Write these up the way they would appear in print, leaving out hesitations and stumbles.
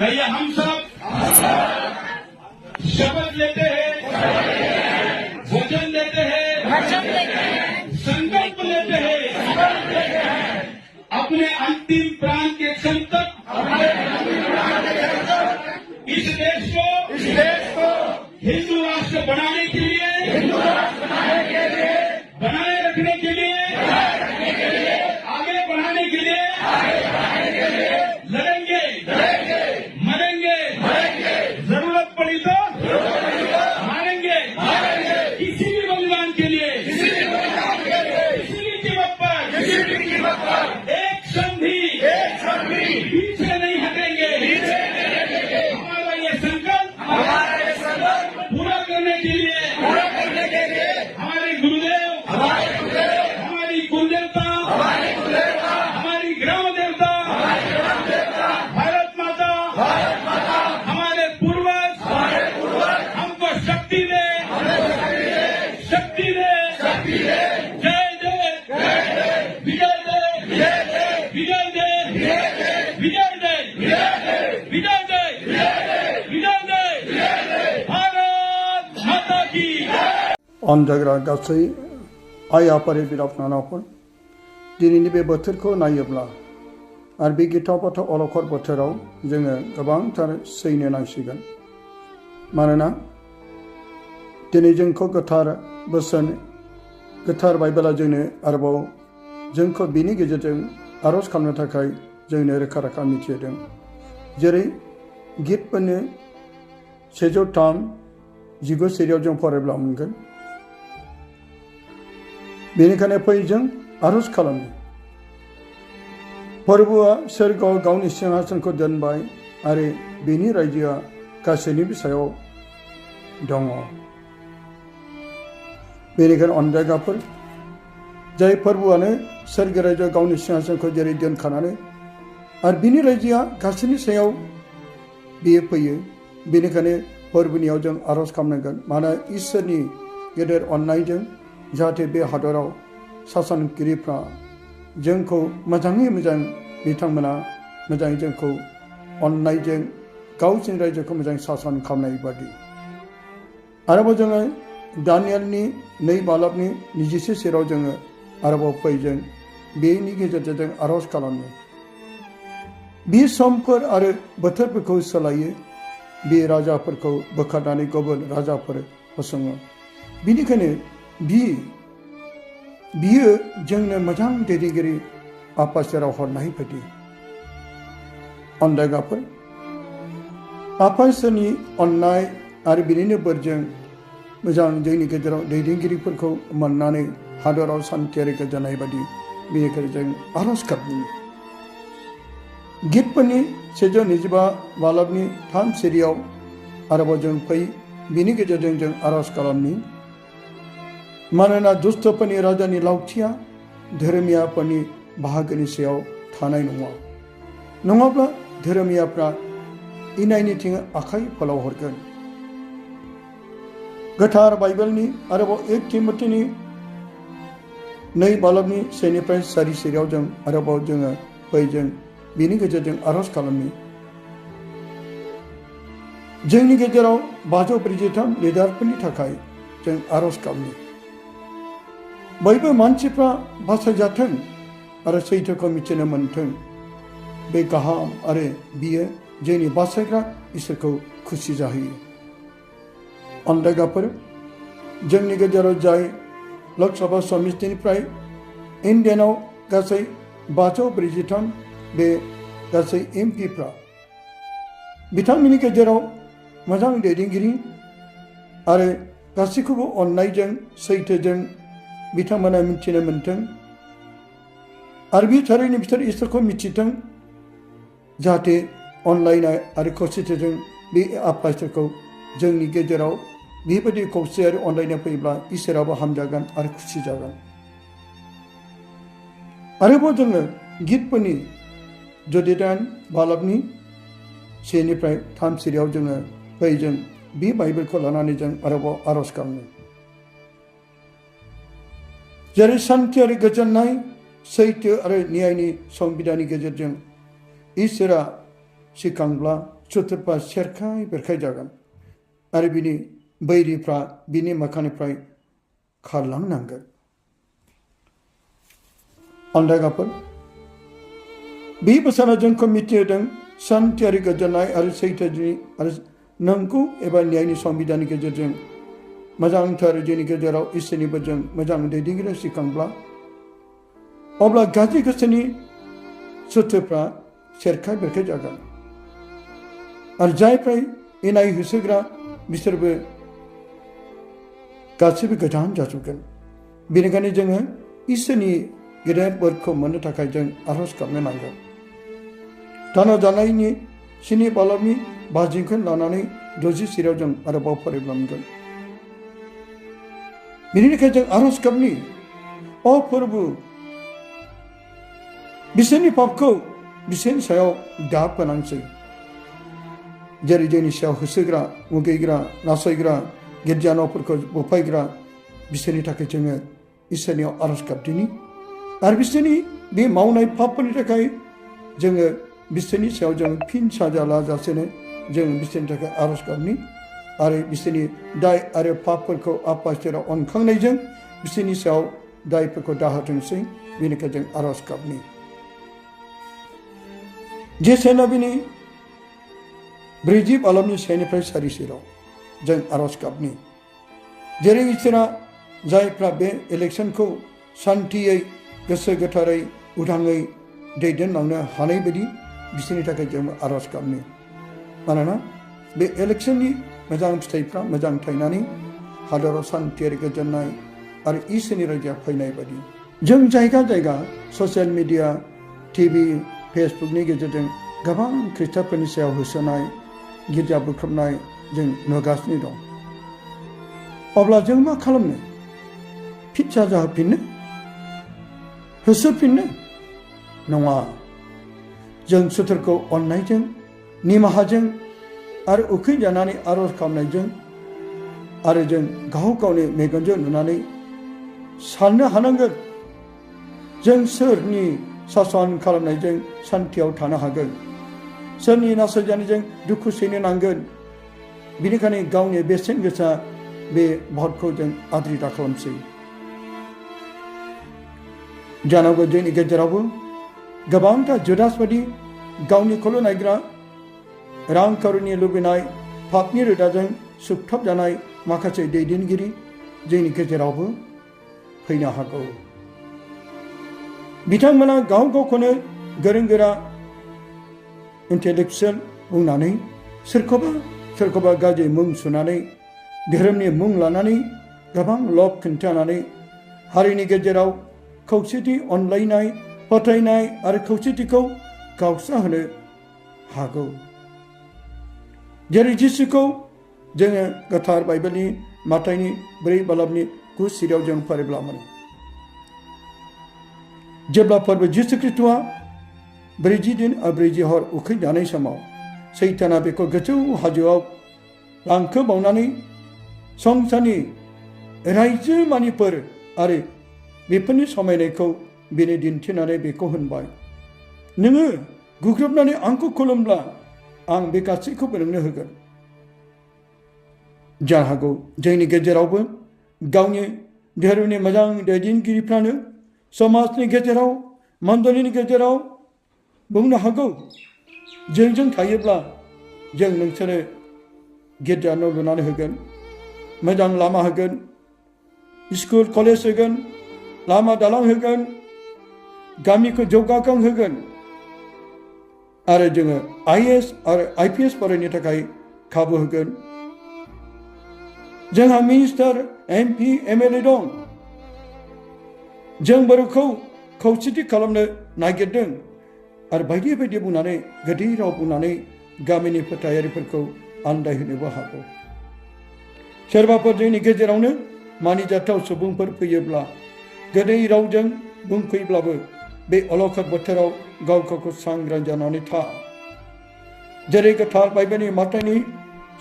कहिए हम सब शपथ लेते हैं, वचन लेते हैं, संकल्प लेते हैं, अपने अंतिम प्राण के क्षण तक इस देश को हिंदू राष्ट्र बनाने के लिए, बनाए रखने के लिए, आगे बढ़ाने के लिए लड़ेंगे, मरेंगे, जरूरत पड़ी तो मारेंगे, किसी भी बलिदान के लिए, किसी भी कीमत पर एक क्षण भी पीछे नहीं हटेंगे। हमारा ये संकल्प पूरा करने के लिए हमारे गुरुदेव, हमारी कुलदेवता, हमारी ग्राम देवता, भारत माता, हमारे पूर्वज हमको शक्ति दे, शक्ति दे, जय जय, विजय दे, विजय दे, विजय दे, विजय दे, विजय दे, भारत माता की। अनजाग्रा गासै आइ आफारि बिदा फंबायफोर दिनैनि बे बोथोरखौ नायोब्ला आरो बे गिथाव बाथाव अलखत बोथोराव जोङो गोबांथार सैनो नांसिगोन। मानोना दिनै जोंखौ गोथार बोसोन, गोथार बाइबेला जोंनो आरोबाव जोंखौ बिनि गेजेरजों आर'ज खालामनो थाखाय जोंनो रोखा रोखा मिथिहोदों। जेरै गितफोरनि 103:19 सिरियाव जों फरायब्ला मोनगोन। बेनिखायनो फै जों आर'ज खालामो। फोरबोआ सोरगोआव गावनि सिंहासनखौ दोनबाय आरो बेनि रायजोआ गासैनिबो सायाव दङ। बेनिखायनो अनजायगाफोर, जाय फोरबोआनो सोरगो रायजोआव गावनि सिंहासनखौ जेरै दोनखानानै आरो बिनि रायजोआ गासैनि सायाव बियो फैयो। बेनिखायनो फोरबोनियाव जों आर'ज खालामनांगोन। मानोना इसोरनि गेदेर अननायजों जाहाथे बे हादराव सासनगिरिफ्रा जोंखौ मोजाङै मोजां बिथांमोना मोजाङै जोंखौ अननायजों गावसिनि रायजोखौ मोजां सासन खालामनाय बादि। आरोबाव जोङो दानियेलनि 2:21 सेराव जोङो आरोबाव फैजों बेनि गेजेरजों जों आर'ज खालामो। बे समफोर आरो बोथोरफोरखौ सोलायो, बे राजाफोरखौ बोखारनानै गुबुन राजाफोर फसङो। बिनिखायनो बियो जोंनो मोजां दैदेनगिरि आफा सेराव हरनाय बायदि। अनजायगाफोर, आफा इसोरनि अननाय आरो बिनिनो बोरजों मोजां जोंनि गेजेराव दैदेनगिरिफोरखौ मोननानै हादराव सान्थियारि गोजोननाय बायदि बेनिखायनो जों आर'ज गाबनो। गितफोरनि 125:3 सिरियाव आरोबाव जों फै बिनि गेजेरजों जों आर'ज खालामनि। मानोना दुष्टफोरनि राजानि लावथिया धोरोमियाफोरनि बाहागोनि सायाव थानाय नङा। नङाब्ला धोरोमियाफ्रा इनायनिथिं आखाइ फोलावहरगोन। गोथार बाइबेलनि आरोबाव 1 तिमथिनि 2:1-4 सिरियाव जों आरोबाव जोङो फैजों बिनि गेजेरजों आर'ज खालामनि। जोंनि गेजेराव 543 लिडारफोरनि थाखाय जों आर'ज खालामनि। बयबो मानसिफ्रा बासायजाथों आरो सैथोखौ मिथिनो मोनथों। बे गाहाम आरो बियो जोंनि बासायग्रा इसोरखौ खुसि जाहोयो। अनजायगाफोर, जोंनि गेजेराव जाय लकसभा समितिनिफ्राय इन्डियानाव गासै 543 बे गासै एमपिफ्रा बिथांमोननि गेजेराव मोजां दैदेनगिरि आरो गासैखौबो अननायजों सैथोजों बिथांमोना मिथिनो मोनथों आरो बे थारैनो बिसोर इसोरखौ मिथिथों। जाहाथे अनलायनाय आरो खौसेथिजों बे आफा इसोरखौ जोंनि गेजेराव बेबायदि खौसे आरो अनलायनाय फैब्ला इसोराबो हामजागोन आरो खुसि जागोन। आरोबाव जोङो गितफोरनि 1:3 सिरियाव जोङो फैजों बे बाइबेलखौ लानानै जों आरोबाव आर'ज खालामो। जेरै सान्थियारि गोजोननाय, सैथो आरो न्यायनि संबिधाननि गेजेरजों इसोरा सिखांब्ला सुथुरफ्रा सेरखाय बेरखाय जागोन आरो बिनि बैरिफ्रा बिनि मोखांनिफ्राय खारलांनांगोन। अन्धायगाफोर बे बोसोरा जोंखौ मिथिहोदों सान्थियारि गोजोननाय आरो सैथोनि आरो नंगौ एबा न्यायनि संबिधाननि गेजेरजों मोजांथार जोंनि गेजेराव इसोरनि बोरजों मोजां दैदेनगिरि सिखांब्ला अब्ला गाज्रि गोसोनि सुथुरफ्रा सेरखाय बेरखाय जागोन आरो जायफ्रा इनाय होसोग्रा बिसोरबो गासैबो गोजान जाजोबगोन। बेनिखायनो जोङो इसोरनि गेदेर बोरखौ मोननो थाखाय जों आरज गाबनो नांगोन। दानाव जानायनि सिनि बालाबनि बाजिखौ लानानै 60 सिरियाव जों आरोबाव फरायलांगोन। बेनि थाखाय जों आरज गाबनि अ फोरबु बिसोरनि पापखौ बिसोरनि सायाव दा फोनांसै। जेरै जोंनि सायाव होसोग्रा मुगैग्रा नासयग्रा गिर्जा न'फोरखौ बुफायग्रा बिसोरनि थाखाय जोङो इसोरनियाव आरज गाबदिनि आरो बिसोरनि बे मावनाय पापफोरनि थाखाय जोङो बिसोरनि सायाव जों फिन साजा लाजासेनो जों बिसोरनि थाखाय आरज गाबनि आरो बिसोरनि दाय आरो पापफोरखौ आफा इसोराव अनखांनायजों बिसोरनि सायाव दायफोरखौ दाहोथोंसै। बेनिखायनो जों आरज गाबनि जेसेना बिनि 40 बालाबनि सानिफ्राय 4 सिराव जों आरज गाबनि जेरै इसोरा जायफ्रा बे इलेक्सनखौ सान्थियै गोसो गोथारै उदाङै दैदेनलांनो हानाय बायदि बिसोरनि थाखाय जों आरज गाबनि। मानोना बे इलेक्सननि मोजां फिथाइफ्रा मोजां थायनानै हादराव सान्थियारि गोजोननाय आरो इसोरनि रायजोआ फैनाय बायदि जों जायगा जायगा ससियेल मिडिया टिभि फेसबुकनि गेजेरजों गोबां खृष्टानफोरनि सायाव होसोनाय गिर्जा बुख्रुबनाय जों नुगासिनो दं। अब्ला जों मा खालामनो? फिन साजा होफिननो? होसोफिननो? नङा। जों सुथुरखौ अननायजों निमाहाजों आरो उखै जानानै आरज खालामनायजों आरो जों गाव गावनि मेगनजों नुनानै साननो हानांगोन जों सोरनि सासन खालामनायजों सान्थियाव थानो हागोन, सोरनि नासयजानायजों दुखु सैनो नांगोन। बेनिखायनो गावनि बेसेन गोसा बे भटखौ जों आद्रि दा खालामसै। जानांगौ जोंनि गेजेरावबो गोबांथा जुदास बायदि गावनिखौल' नायग्रा रां खावरिनि लुबैनाय पापनि रोदाजों सुखथाब जानाय माखासे दैदेनगिरि जोंनि गेजेरावबो फैनो हागौ। बिथांमोना गाव गावखौनो गोरों गोरा इन्टेलेक्चुयेल बुंनानै सोरखौबा गाज्रि मुं सुनानै धोरोमनि मुं लानानै गोबां लब खिन्थानानै हारिनि गेजेराव खौसेथि अनलायनाय फोथायनाय आरो खौसेथिखौ गावस्राहोनो हागौ। जेरै जिसुखौ जोङो गोथार बाइबेलनि माथाइनि 4 बालाबनि 9 सिरियाव जों फरायब्ला मोनो। जेब्ला फोरबो जिसु ख्रीष्टआ 40 दिन आरो 40 हर उखै जानाय समाव सैताना बेखौ गोजौ हाजोआव लांखोबावनानै संसारनि रायजोमानिफोर आरो बेफोरनि समायनायखौ बेनो दिन्थिनानै बेखौ होनबाय, नोङो गुग्रुबनानै आंखौ खुलुमब्ला आं बे गासैखौबो नोंनो होगोन। जानो हागौ जोंनि गेजेरावबो गावनि धोरोमनि मोजां दैदेनगिरिफ्रानो समाजनि गेजेराव मण्डलिनि गेजेराव बुंनो हागौ, जोंजों थायोब्ला जों नोंसोरो गिर्जा न' लुनानै होगोन, मोजां लामा होगोन, स्कुल कलेज होगोन, लामा दालां होगोन, गामिखौ जौगाखां होगोन आरो जोङो IAS आरो IPS फरायनो थाखाय खाबु होगोन। जोंहा मिनिस्टार MP MLA दं। जों बर'खौ खौसेथि खालामनो नागिरदों आरो बायदि बायदि बुंनानै गोदै राव बुंनानै गामिनि फोथायारिफोरखौ आन्दायहोनोबो हागौ। सोरबाफोर जोंनि गेजेरावनो मानिजाथाव सुबुंफोर फैयोब्ला गोदै रावजों बुंफैब्लाबो बे अलखत बोथोराव गाव गावखौ सांग्रां जानानै था। जेरै गोथार बाइबेलनि माथाइनि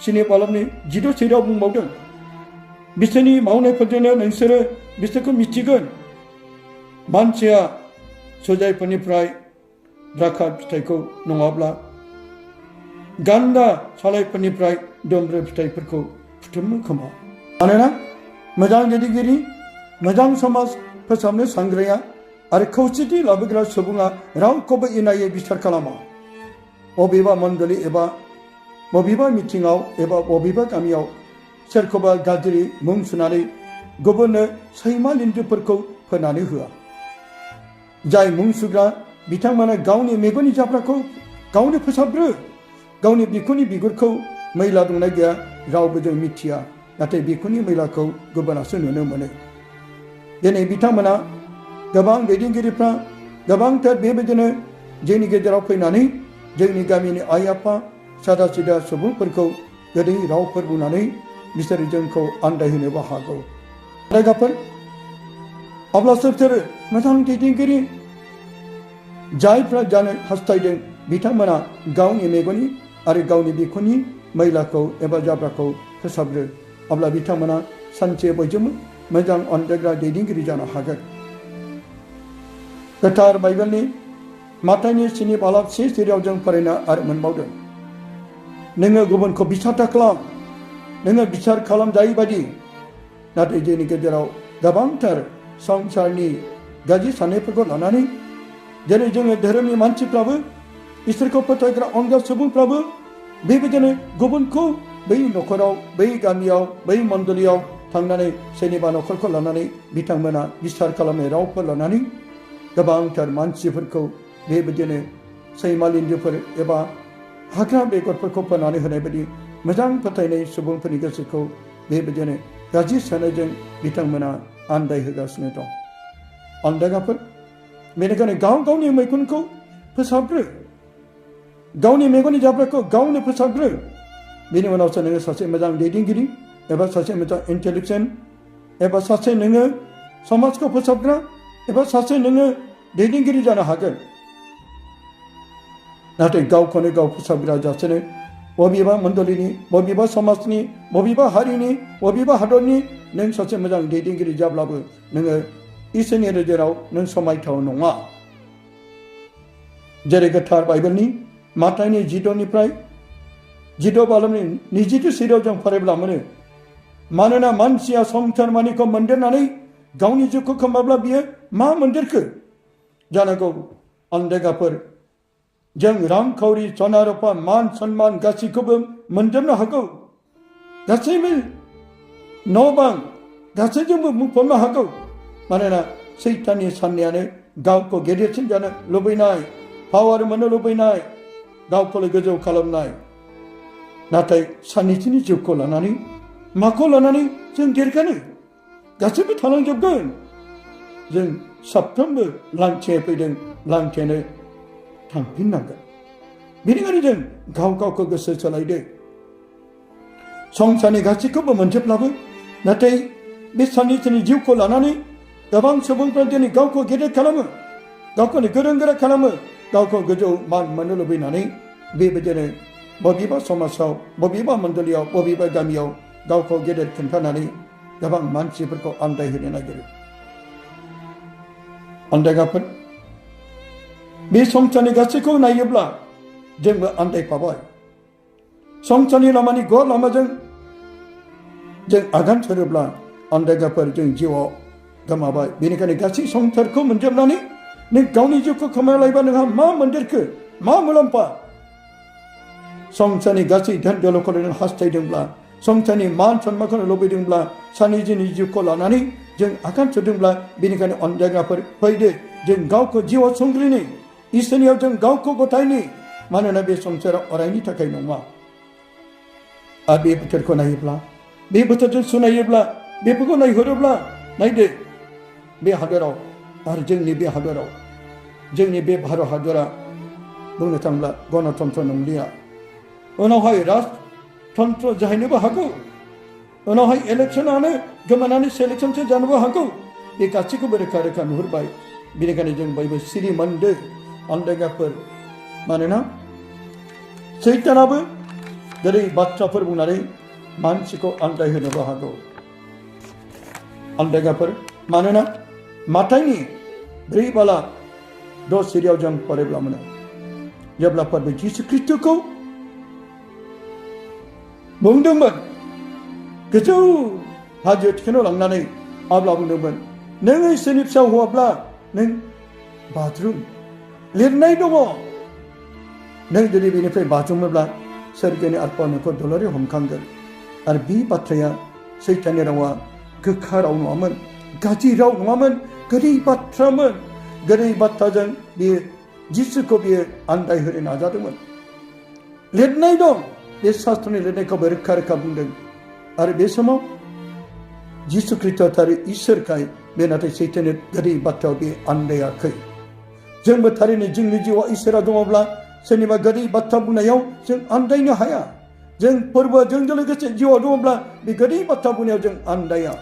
7 बालाबनि 16 सिरियाव बुंबावदों, बिसोरनि मावनायफोरजोंनो नोंसोरो बिसोरखौ मिथिगोन। मानसिया सुजायफोरनिफ्राय द्राखा फिथाइखौ नङाब्ला गान्दा सालायफोरनिफ्राय दोमब्रु फिथाइफोरखौ बुथुमनो खोमा। मानोना मोजां दैदेनगिरि, मोजां समाज फोसाबनो सांग्राया आरो खौसेथि लाबोग्रा सुबुङा रावखौबो इनायै बिसार खालामा। बबेबा मण्डली एबा बबेबा मिटिङाव एबा बबेबा गामियाव सोरखौबा गाज्रि मुं सुनानै गुबुननो सैमा लिन्जुफोरखौ फोनानै होआ। जाय मुं सुग्रा बिथांमोना गावनि मेगननि जाब्राखौ गावनो फोसाबग्रो। गावनि बिखुंनि बिगुरखौ मैला दंना गैया रावबो जों मिथिया, नाथाय बिखुंनि मैलाखौ गुबुनासो नुनो मोनो। दिनै बिथांमोना गोबां दैदेनगिरिफ्रा गोबांथार बेबायदिनो जोंनि गेजेराव फैनानै जोंनि गामिनि आइ आफा सादा सिदा सुबुंफोरखौ गोदै रावफोर बुंनानै बिसोरो जोंखौ आन्दायहोनोबो हागौ। जायगाफोर अब्लासो बिसोरो मोजां दैदेनगिरि जायफ्रा जानो हास्थायदों बिथांमोना गावनि मेगननि आरो गावनि बिखुंनि मैलाखौ एबा जाब्राखौ फोसाबग्रो। अब्ला बिथांमोना सानसे बयजोंबो मोजां अनजायग्रा दैदेनगिरि जानो हागोन। गोथार बाइबेलनि माथाइनि 7:6 जों फरायना आरो मोनबावदों, नोङो गुबुनखौ बिसार दाखालाम, नोङो बिसार खालामजायै बायदि। नाथाय जोंनि गेजेराव गोबांथार संसारनि गाज्रि साननायफोरखौ लानानै जेरै जोङो धोरोमनि मानसिफ्राबो इसोरखौ फोथायग्रा अनगा सुबुंफ्राबो बेबायदिनो गुबुनखौ बै न'खराव, बै गामियाव, बै मण्डलीयाव थांनानै सोरनिबा न'खरखौ लानानै बिथांमोना बिसार खालामनाय रावफोर लानानै गोबांथार मानसिफोरखौ बेबायदिनो सैमा लिन्जुफोर एबा हाग्रा बेगरफोरखौ फोनानै होनाय बायदि मोजां फोथायनाय सुबुंफोरनि गोसोखौ बेबायदिनो गाज्रि साननायजों बिथांमोना आन्दायहोगासिनो दं। आन्दायगाफोर बेनिखायनो गाव गावनि मैखुनखौ फोसाबग्रो, गावनि मेगननि जाब्राखौ गावनो फोसाबग्रो। बेनि उनावसो नोङो सासे मोजां दैदेनगिरि एबा सासे मोजां इन्टेलिजेन्ट एबा सासे नोङो समाजखौ फोसाबग्रा एबा सासे नोङो दैदेनगिरि जानो हागोन। नाथाय गावखौनो गाव फोसाबग्रा जासेनो बबेबा मण्डलीनि, बबेबा समाजनि, बबेबा हारिनि, बबेबा हादरनि नों सासे मोजां दैदेनगिरि जाब्लाबो नोङो इसोरनि नोजोराव नों समायथाव नङा। जेरै गोथार बाइबेलनि माथाइनि 6:22 जों फरायब्ला मोनो, मानोना मानसिया संसार मानिखौ मोनदेरनानै गावनि जिउखौ खोमाब्ला बियो मा मोनदेरखो? जानांगौ आन्दायगाफोर जों रांखावरि, सना रुफा, मान सन्मान गासैखौबो मोनजोबनो हागौ। गासैबो न' बां गासैजोंबो बुंफबनो हागौ। मानोना सैताननि साननायानो गावखौ गेदेरसिन जानो लुबैनाय, पावार मोननो लुबैनाय, गावखौल' गोजौ खालामनाय। नाथाय सानैथिनि जिउखौ लानानै माखौ लानानै जों देरगानो? गासैबो थालांजोबगोन। जों साफ्रोमबो लांथिया फैदों, लांथियानो थांफिननांगोन। बेनिखायनो जों गाव गावखौ गोसो सोलायदो। संसारनि गासैखौबो मोनजोबब्लाबो नाथाय बे सानैथिनि जिउखौ लानानै गोबां सुबुंफ्रा दिनै गावखौ गेदेर खालामो, गावखौनो गोरों गोरा खालामो, गावखौ गोजौ मान मोननो लुबैनानै बेबायदिनो बबेबा समाजाव, बबेबा मण्डलीयाव, बबेबा गामियाव गावखौ गेदेर खिन्थानानै गोबां मानसिफोरखौ आन्दायहोनो नागिरो। आन्दायगाफोर बे संसारनि गासैखौ नायोब्ला जोंबो आन्दायफाबाय। संसारनि लामानि गुवार लामाजों जों आगान सुरोब्ला आन्दायगाफोर जों जिउआव गोमाबाय। बेनिखायनो गासै संसारखौ मोनजोबनानै नों गावनि जिउखौ खोमालायबा नोंहा मा मोनदेरखो? मा मुलाम्फा? संसारनि गासै धोन दौलतखौ नों हास्थायदोंब्ला, संसारनि मान सन्मानखौ लुबैदोंब्ला, सानैजोंनि जिउखौ लानानै जों आगान सुरदोंब्ला, बेनिखायनो अनजायग्राफोर फैदो जों गावखौ जिउआव संग्रिनि, इसोरनियाव जों गावखौ गथायनि। मानोना बे संसारा अरायनि थाखाय नङा। आरो बे बोथोरखौ नायोब्ला, बे बोथोरजों सुनायोब्ला, बेफोरखौ नायहरोब्ला नायदो बे हादराव आरो जोंनि बे हादराव, जोंनि बे भारत हादरा बुंनो थांब्ला गणतन्त्र नंलिया। उनावहाय राजतन्त्र जाहैनोबो हागौ। उनावहाय इलेक्सनानो गोमानानै सेलेक्सनसो जानोबो हागौ। बे गासैखौबो रोखा रोखा नुहुरबाय। बेनिखायनो जों बयबो सिरि मोनदो आन्दायगाफोर। मानोना सैतानाबो जेरै बाथ्राफोर बुंनानै मानसिखौ आन्दायहोनोबो हागौ। आन्दायगाफोर मानोना माथाइनि 4:10 जों फरायब्ला मोनो, जेब्ला प्रभु जिसु ख्रीष्टखौ बुंदोंमोन गोजौ हाजो थिखिनियाव लांनानै अब्ला बुंदोंमोन नों इसोरनि फिसा हौवाब्ला नों बाज्रुम लिरनाय दङ नों जुदि बेनिफ्राय बाज्रुमोब्ला सोरगोनि आत्मा नोंखौ दुलारै हमखांगोन आरो बे बाथ्राया सैताननि रावा गोखा राव नङामोन गाज्रि राव नङामोन गोदै बाथ्रामोन गोदै बाथ्राजों बियो जिसुखौ बियो आन्दायहोनो नाजादोंमोन लिरनाय दं बे शास्त्रनि लिरनायखौ रोखा रोखा बुंदों आरो बे समाव जिसु ख्रीष्टआ थारै इसोरखाय बे नाथाय सैताननि गोदै बाथ्रायाव बे आन्दायाखै जोंबो थारैनो जोंनि जिउआव इसोरा दङब्ला सोरनिबा गोदै बाथ्रा बुंनायाव जों आन्दायनो हाया जों फोरबोआ जोंजों लोगोसे जिउआव दङब्ला बे गोदै बाथ्रा बुंनायाव जों आन्दाया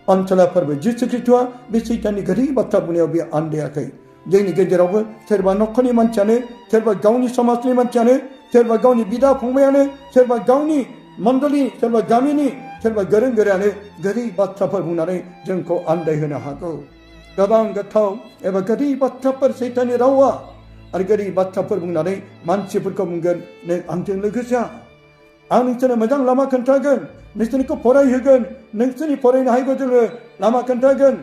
अनसला फोरबो जिसु ख्रीष्टआ बे सैताननि गोदै बाथ्रा बुंनायाव बे आन्दायाखै जोंनि गेजेरावबो सोरबा न'खरनि मानसियानो सोरबा गावनि समाजनि मानसियानो सोरबा गावनि बिदा फंबायानो सोरबा गावनि मण्डलि सोरबा गामिनि सोरबा गोरों गोरायानो गोदै बाथ्राफोर बुंनानै जोंखौ आन्दायहोनो हागौ गोबां गोथाव एबा गोदै बाथ्राफोर सैताननि रावा आरो गोदै बाथ्राफोर बुंनानै मानसिफोरखौ बुंगोन नों आंजों लोगोसे आं नोंसोरनो मोजां लामा खोन्थागोन नोंसोरखौ फरायहोगोन नोंसोरनि फरायनो हायैखौ जोङो लामा खोन्थागोन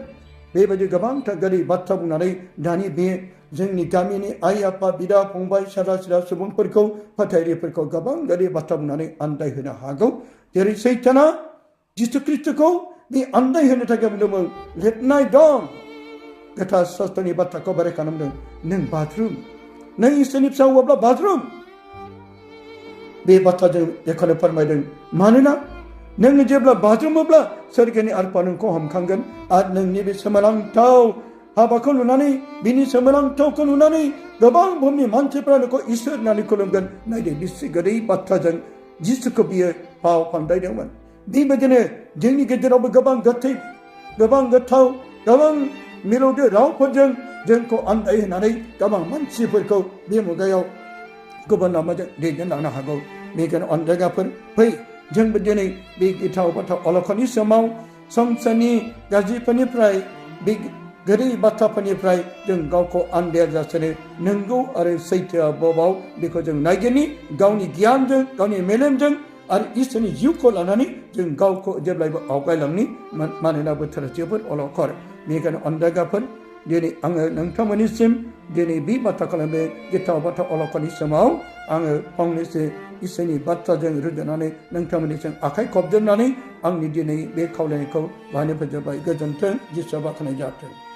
बेबायदि गोबांथार गोदै बाथ्रा बुंनानै दानि बे जोंनि गामिनि आइ आफा बिदा फंबाय सादा सिदा सुबुंफोरखौ फोथायरिफोरखौ गोबां गोदै बाथ्रा बुंनानै आन्दायहोनो हागौ जेरै सैताना जिसु ख्रीष्टखौ बे आन्दायहोनो थाखाय बुंदोंमोन लिरनाय दं गोथार शास्त्रनि बाथ्राखौ बारै खालामदों नों बाज्रुम नों इसोरनि फिसा हौवाब्ला बाज्रुम बे बाथ्राजों बेखौनो फोरमायदों मानोना नों जेब्ला बाज्रुमोब्ला सोरगोनि आत्मा नोंखौ हमखांगोन आरो नोंनि बे सोमोनांथाव हाबाखौ नुनानै बिनि सोमोनांथावखौ नुनानै गोबां बुहुमनि मानसिफ्रा नोंखौ इसोर होननानै खुलुमगोन नायदो बिसि गोदै बाथ्राजों जिसुखौ बियो फाव फान्दायदोंमोन बेबायदिनो जोंनि गेजेरावबो गोबां गोथै गोबां गोथाव गोबां मिलौदो रावफोरजों जोंखौ आन्दायहोनानै गोबां मानसिफोरखौ बे मुगायाव गुबुन लामाजों दैदेनलांनो हागौ बेखायनो अनजायगाफोर फै जोंबो दिनै बे गिथाव बाथाव अलखतनि समाव संसारनि गाज्रिफोरनिफ्राय बे गोदै बाथ्राफोरनिफ्राय जों गावखौ आन्दायाजासेनो नंगौ आरो सैथोआ बबाव बेखौ जों नायगिरनि गावनि गियानजों गावनि मेलेमजों आरो इसोरनि जिउखौ लानानै जों गावखौ जेब्लायबो आवगायलांनि मानोना बोथोरा जोबोद अलखर बेखायनो अनजायगाफोर दिनै आङो नोंथांमोननिसिम दिनै बे बाथ्राखौ बे गिथाव बाथ्रा अलखतनि समाव आङो फंनैसो इसोरनि बाथ्राजों रुजुनानै नोंथांमोननिसिम आखाइ खबजोबनानै आंनि दिनै बे खावलायनायखौ बाहायनो फोजोबबाय गोजोन्थों जिसुआ बाख्नाय जाथों